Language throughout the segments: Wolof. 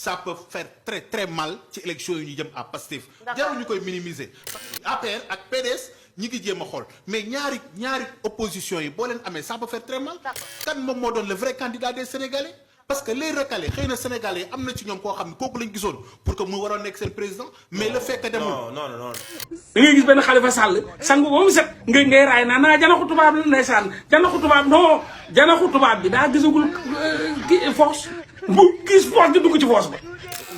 ça peut faire très très mal ci élection yi ñu jëm à Pastef. jarul ñu koy minimiser. APR ak PDS ñi ngi jéem a xool mais ñaari opposition yi boo leen amee ça peut faire très mal. kan moom moo doon le vrai candidat des Sénégalais. parce que les recalés xëy na Sénégalais yi am na ci ñoom koo xam ne kooku lañ gisoon pour que mu waroon nekk seen président mais le fait que demul. non. da ngay gis benn Khalifa Sall sangu ba mu set ngay raay naa janaxu tubaab la ndeysaan janaxu tubaab non janaxu tubaab bi daa gisagul force bu gis force di dugg ci force ba.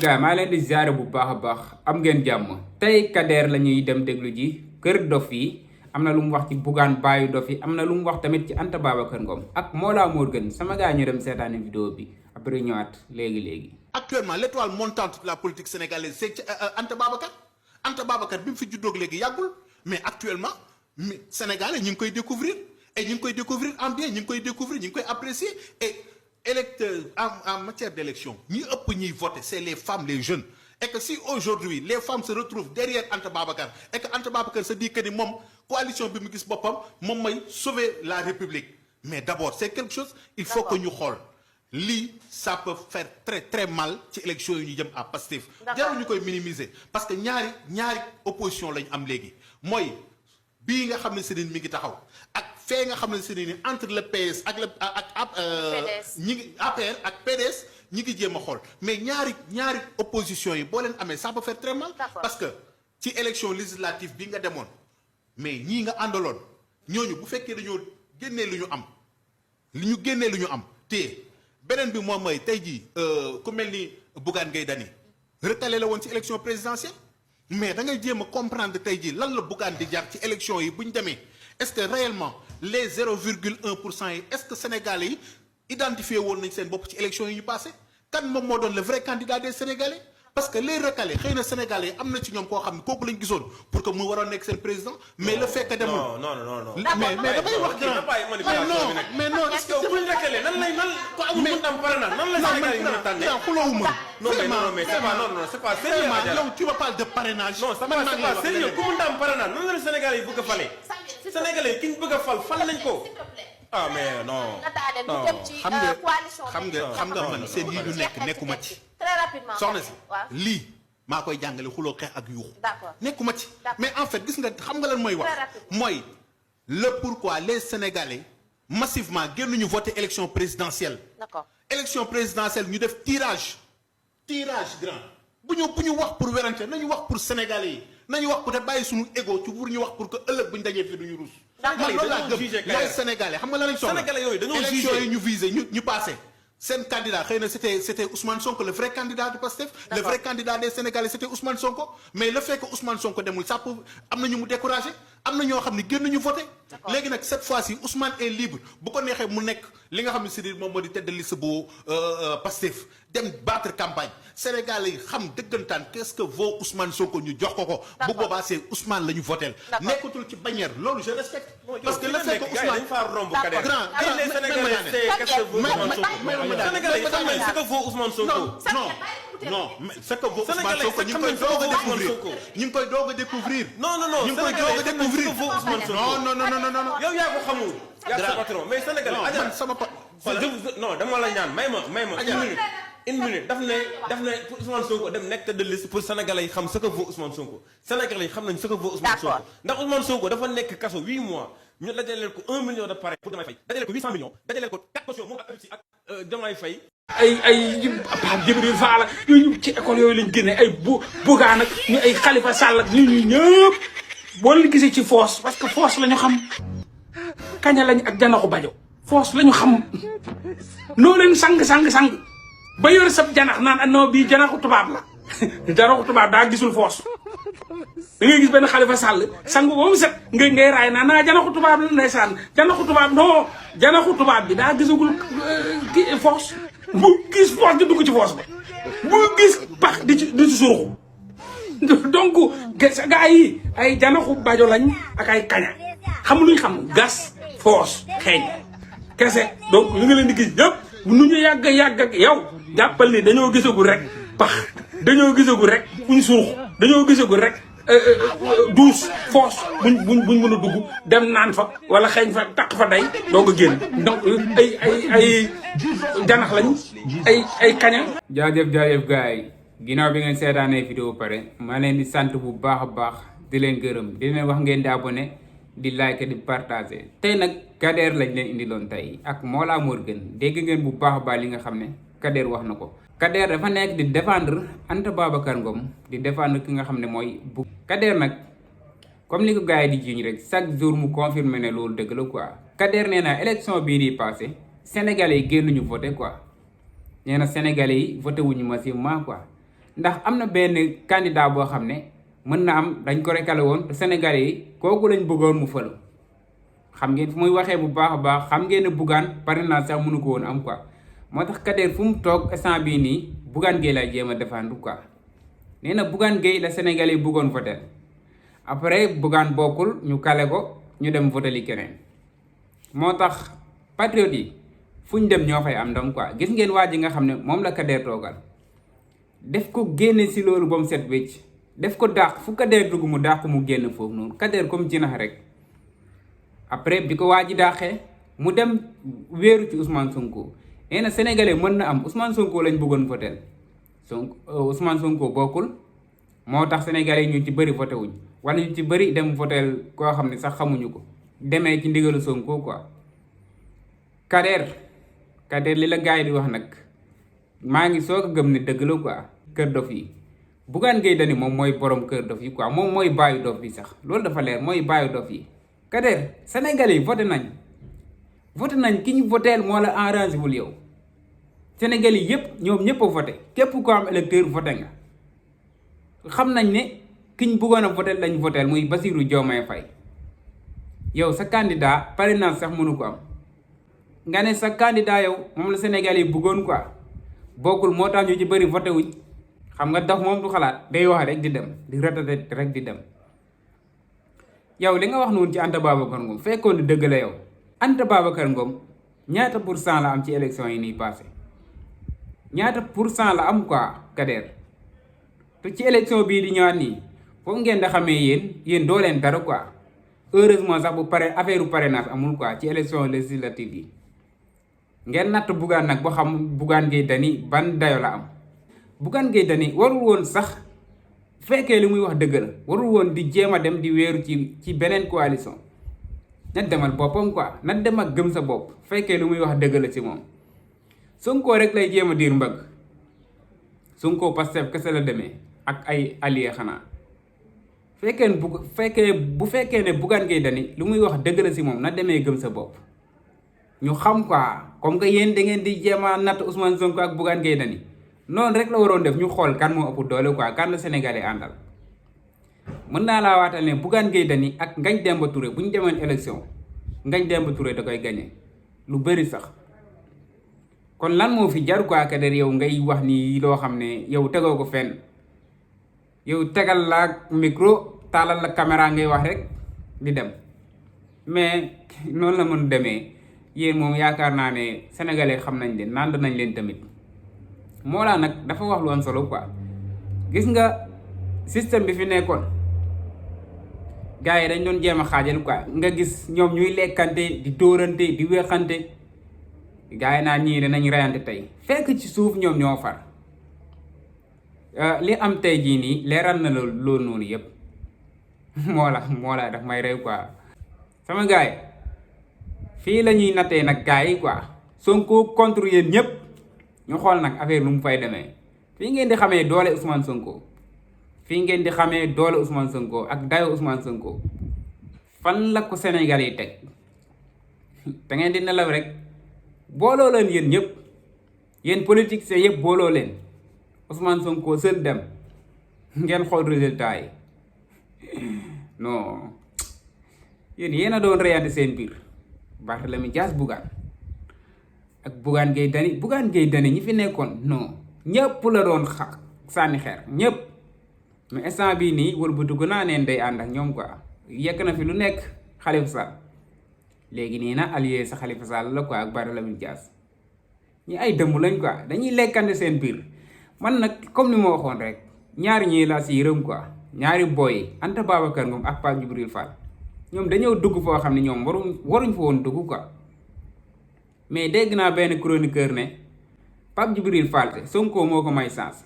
gars maa leen di ziare bu baax a baax am ngeen jàmm tey Kader la ñuy dem déglu ji kër dof yi am na lu mu wax ci Bougane baayu dof yi am na lu mu wax tamit ci Anta Babacar Ngom ak Mollah Morgun sama gars ñu dem seetaani vidéo bi après ñëwaat léegi. actuellement l'étoile montante de la politique sénégalaise c'est Anta Babacar. Anta Babacar bi mu fi juddoog léegi yàggul mais actuellement Sénégalais ñu ngi koy découvrir et ñu ngi koy découvrir en bien ñu ngi koy découvrir ñu ngi koy apprécier et électeurs en matière d'élection ñi ëpp ñuy voter c'est les femmes les jeunes et que si aujourd'hui les femmes se retrouvent derrière Anta Babacar et que Anta Babacar se dit que ni moom coalition bi mu gis boppam moom mooy sauver la République mais d'abord c'est quelque chose il faut que ñu xool lii ça peut faire très très mal ci élection yi ñu jëm à Pastef jarul ñu koy minimiser parce que ñaari opposition lañ am léegi mooy bii nga xam ne seeni mi ngi taxaw ak fee nga xam ne seeni entre le PS ak le ñi ngi APR ak PDS ñi ngi jéem a xool mais ñaari opposition yi boo leen amee ça peut faire très mal parce que ci élection législative bi nga demoon mais ñii nga àndaloon ñooñu bu fekkee dañoo génnee lu ñu am te beneen bi moom mooy tey jii ku mel ni Bougane Gueye Dany recalé la woon ci élection présidentielle mais da ngay jéem a comprendre tey jii lan la Bougane di jar ci élection yi bu ñu demee est-ce que réellement les 0,1% yi est-ce que Sénégalais yi identifié woon nañ seen bopp ci élection yi ñu passé kan moom moo doon le vrai candidat des Sénégalais parce que les recalés xëy na Sénégalais yi am na ci ñoom koo xam ne kooku lañ gisoon pour que mu waroon nekk seen président mais le fait que demul. non. mais damay wax mais non est-ce que bu ñu recalé nan ko amul mën tam pare na nan la Sénégalais yi mën a tànnee xulawuma non mais c'est pas sérieux yow tu me parles de parrainage. non c'est pas sérieux ku mën tam pare na nan la Sénégalais yi bëgg a fale Sénégalais yi ki ñu bëgg a fal nañ ko ah mais non xam nga man seen yi ñu nekkuma ci. très rapidement soxna si lii maa koy jàngale xuloo xeex ak yuuxu nekkuma ci mais en fait gis nga xam nga lan mooy wax mooy le pourquoi les Sénégalais massivement génnuñu voter élection présidentielle élection présidentielle ñu def tirage grand bu ñu wax pour werante nañu wax pour Sénégalais yi nañu wax peut-être bàyyi suñu ego ci pour ñu wax pour que ëllëg bu ñu dajee fii duñu ruus man loolu laa gëm les Sénégalais xam nga lan lañ soxla élection yi ñu visé ñu passé seen candidat xëy na c'était Ousmane Sonko le vrai candidat du Pastef le vrai candidat des Sénégalais c'était Ousmane Sonko mais le fait que Ousmane Sonko demul ça peut am na ñu mu découragé am na ñoo xam ne génn ñu voté léegi nag cette fois-ci Ousmane est libre bu ko neexee mu nekk li nga xam ne c'est moom moo di tête de liste bu Pastef dem battre campagne Sénégalais yi xam dëggantaan qu'est-ce que vaut Ousmane Sonko ñu jox ko bu boobaa c'est Ousmane la ñu voté nekkatul ci bannière loolu je respecte parce que le fait que Ousmane Sénégalais yi xam nañ ce que vaut Ousmane Sonko. non ce que vaut Ousmane Sonko ñu ngi koy doog a découvrir. non ñu ngi koy doog a découvrir. non yow yaa ko xamul. yaa sa patron mais Sénégalais. man sama non dama la ñaan may ma une minute daf ne pour Ousmane Sonko dem nekk tête de liste pour Sénégalais yi xam ce que vaut Ousmane Sonko Sénégalais yi xam nañ ce que vaut Ousmane Sonko ndax Ousmane Sonko dafa nekk kaso 8 mois ñu dajaleel ko 1 million de parrain pour Diomaye Faye dajaleel ko 800 millions dajaleel ko 4 cautions moom ak Diomaye Faye ay Pape Djibril Fall ak yooyu ci école yooyu lañ génne ay Bougane ak ñu ay Khalifa Sall ak ñu ñëpp boo leen gisee ci force parce que force la ñu xam kaña lañ ak janaxu bajo force la ñu xam noo leen sang ba yor sab janax naan non bii janaxu tubaab la janaxu tubaab daa gisul force da ngay gis benn Khalifa Sall sangu ba mu set ngay raay naa janaxu tubaab la ndeysaan janaxu tubaab non janaxu tubaab bi daa gisagul force bu gis force di dugg ci force ba bu gis pax di ci suruxu donc gaa yi ay janaxu bajo lañ ak ay kaña xam luñ xam gas force xeeñ kese donc li nga leen di gis ñëpp nu ñu yàgg ak yow jàppal ni dañoo gisagul rek pax dañoo gisagul rek fuñ surux dañoo gisagul rek douche foos buñ mën a dugg dem naan fa wala xeeñ fa taq fa day doog a génn donc ay janax lañ ay kaña. jaajëf gars yi ginnaaw bi ngeen seetaanee vidéo pare maa leen di sant bu baax a baax di leen gërëm di leen wax ngeen di abonné di like di partager tey nag Kader lañ leen indiloon tey ak Mollah Morgun dégg ngeen bu baax a baax li nga xam ne Kader wax na ko. Kader dafa nekk di défendre Anta Babacar Ngom di défendre ki nga xam ne mooy bu Kader nag comme ni ko gars yi di jiiñ rek chaque jour mu confirmer ne loolu dëgg la quoi. Kader nee na élection bii di passé sénégalais yi génnuñu voté quoi nee na sénégalais yi voté wuñu massivement quoi ndax am na benn candidat boo xam ne mën na am dañ ko recalé woon te sénégalais yi kooku lañ bëggoon mu fël xam ngeen fu muy waxee bu baax a baax xam ngeen ne Bougane parrainage sax mënu ko woon am quoi. moo tax Kader fu mu toog instant bii nii Bougane Gueye lay jéem a défendre quoi nee na Bougane Gueye la Sénégalais yi bëggoon voté après Bougane bokkul ñu kale ko ñu dem voté li keneen moo tax patriote yi fu ñu dem ñoo fay am ndam quoi. gis ngeen waa ji nga xam ne moom la Kader toogal def ko génne si loolu ba mu set wécc def ko dàq fu Kader dugg mu dàq mu génn foofu noonu Kader comme jinax rek après bi ko waa ji dàqee mu dem wéeru ci Ousmane Sonko. nee na sénégalais mën na am Ousmane Sonko lañ bëggoon voté Ousmane Sonko bokkul moo tax sénégalais yi ñu ci bëri voté wuñ wala ñu ci bëri dem voté koo xam ne sax xamuñu ko demee ci ndigalu Sonko quoi. Kader li la gars yi di wax nag maa ngi soog a gëm ne dëgg la quoi. kër dof yi Bougane Gueye Dany moom mooy borom kër dof yi quoi moom mooy baayu dof yi sax loolu dafa leer mooy baayu dof yi. Kader sénégalais yi voté nañ ki ñu voteel moo la arrangé wul yow Sénégal yi yëpp ñoom ñëpp a voté képp ko am électeur voté nga xam nañ ne ki ñu bëggoon a voteel lañ voteel muy Bassirou Diomaye Faye yow sa candidat parrainage sax mënu ko am nga ne sa candidat yow moom la Sénégal yi bëggoon quoi bokkul moo tax ñu ci bëri voté wuñ xam nga dox moom du xalaat day wax rek di dem di ratate rek di dem yow li nga wax noonu ci Anta Babacar Ngom fekkoon ni dëgg la yow. Anta Babacar Ngom ñaata % la am ci élection yi nii passé ñaata % la am quoi Kader te ci élection bii di ñëwaat nii foofu ngeen da xamee yéen doo leen dara quoi heureusement sax bu pare affaire u parrainage amul quoi ci élection législative yi ngeen natt Bougane nag boo xam Bougane Gueye Dany ban dayo la am. Bougane Gueye Dany warul woon sax fekkee li muy wax dëgg la warul woon di jéem a dem di wéeru ci beneen coalition. na demal boppam quoi na dem ak gëm sa bopp fekkee lu muy wax dëgg la ci moom Sonko rek lay jéem a diir mbëgg Sonko Pastef kese la demee ak ay alliés xanaa bu fekkee ne Bougane Gueye Dany lu muy wax dëgg la ci moom na demee gëm sa bopp ñu xam quoi comme que yéen da ngeen di jéem a natt Ousmane Sonko ak Bougane Gueye Dany noonu rek la waroon def ñu xool kan moo ëpp doole quoi kan la Sénégalais àndal. mën naa laa waatal ne Bougane Gueye Dany ak Ngagne Demba Touré bu ñu demoon élection Ngagne Demba Touré da koy gagné lu bëri sax kon lan moo fi jar quoi Kader yow ngay wax ni loo xam ne yow tegoo ko fenn yow tegal la micro taalal la caméra ngay wax rek di dem mais noonu la mën demee yéen moom yaakaar naa ne sénégalais xam nañ leen nand nañ leen tamit Mollah nag dafa wax lu am solo quoi gis nga système bi fi nekkoon. gars yi dañ doon jéem a xaajal quoi nga gis ñoom ñuy lekkante di dóorante di weexante gars yi naa ñii danañ reyante tey fekk ci suuf ñoom ñoo far li am tey jii nii leeral na loolu noonu yëpp Mollah daf may rew quoi sama gars yi fii la ñuy nattee nag gars yi quoi Sonko contre yéen ñëpp ñu xool nag affaire lu mu fay demee fii ngeen di xamee doole Ousmane Sonko fii ngeen di xamee doole Ousmane Sonko ak dayo Ousmane Sonko fan la ko Sénégal yi teg da ngeen di nelaw rek booloo leen yéen ñëpp yéen politiciens yëpp booloo leen Ousmane Sonko seul dem ngeen xool résultat yi non yéen a doon reyante seen biir Barthélémy Dias Bougane ak Bougane Gueye Dany ñi fi nekkoon non ñëpp la doon sànni xeer ñëpp. mais instant bii nii wëlbatiku naa neen day ànd ak ñoom quoi yekk na fi lu nekk Khalifa Sall léegi nii na allié sa Khalifa Sall la quoi ak Barthélémy Dias ñi ay dëmm lañ quoi dañuy lekkante seen biir man nag comme ni ma waxoon rek ñaari ñii laa si yërëm quoi ñaari boy Anta Babacar Ngom ak Pape Djibril Fall ñoom dañoo dugg foo xam ne ñoom waruñ fa woon dugg quoi mais dégg naa benn chroniqueur ne Pape Djibril Fall Sonko moo ko may chance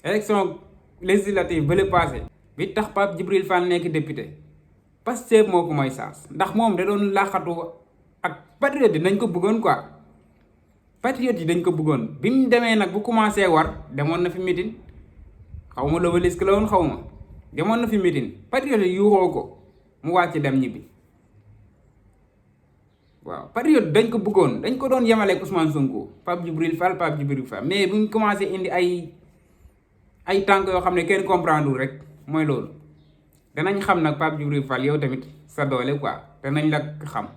élection législative ba le passé bi tax Pape Djibril Fall nekk député Pastef moo ko may chance ndax moom da doon laaxatu ak patriote yi dañ ko bëggoon quoi patriote yi dañ ko bëggoon bi mu demee nag bu commencé war demoon na fi meeting xaw ma l'Obélisque la woon xaw ma demoon na fi meeting patriote yi yuuxoo ko mu wàcc dem ñibbi waaw patriote dañ ko bëggoon dañ ko doon yemale ak Ousmane Sonko Pape Djibril Fall mais bu ñu commencé indi ay tànk yoo xam ne kenn comprendre rek mooy loolu danañ xam nag Pape Djibril Fall yow tamit sa doole quoi danañ la xam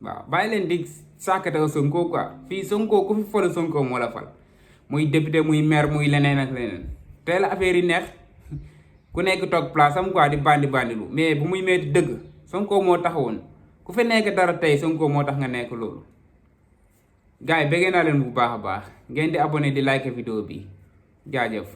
waaw bàyyi leen di sàkkataw Sonko quoi fii Sonko ku fi fol Sonko moo la fal muy député muy maire muy leneen ak leneen tey la affaire yi neex ku nekk toog place am quoi di bandilu mais bu muy metti dëgg Sonko moo taxawoon ku fi nekk dara tey Sonko moo tax nga nekk loolu gars yi bëggee naa leen bu baax a baax ngeen di abonné di like vidéo bi jaajëf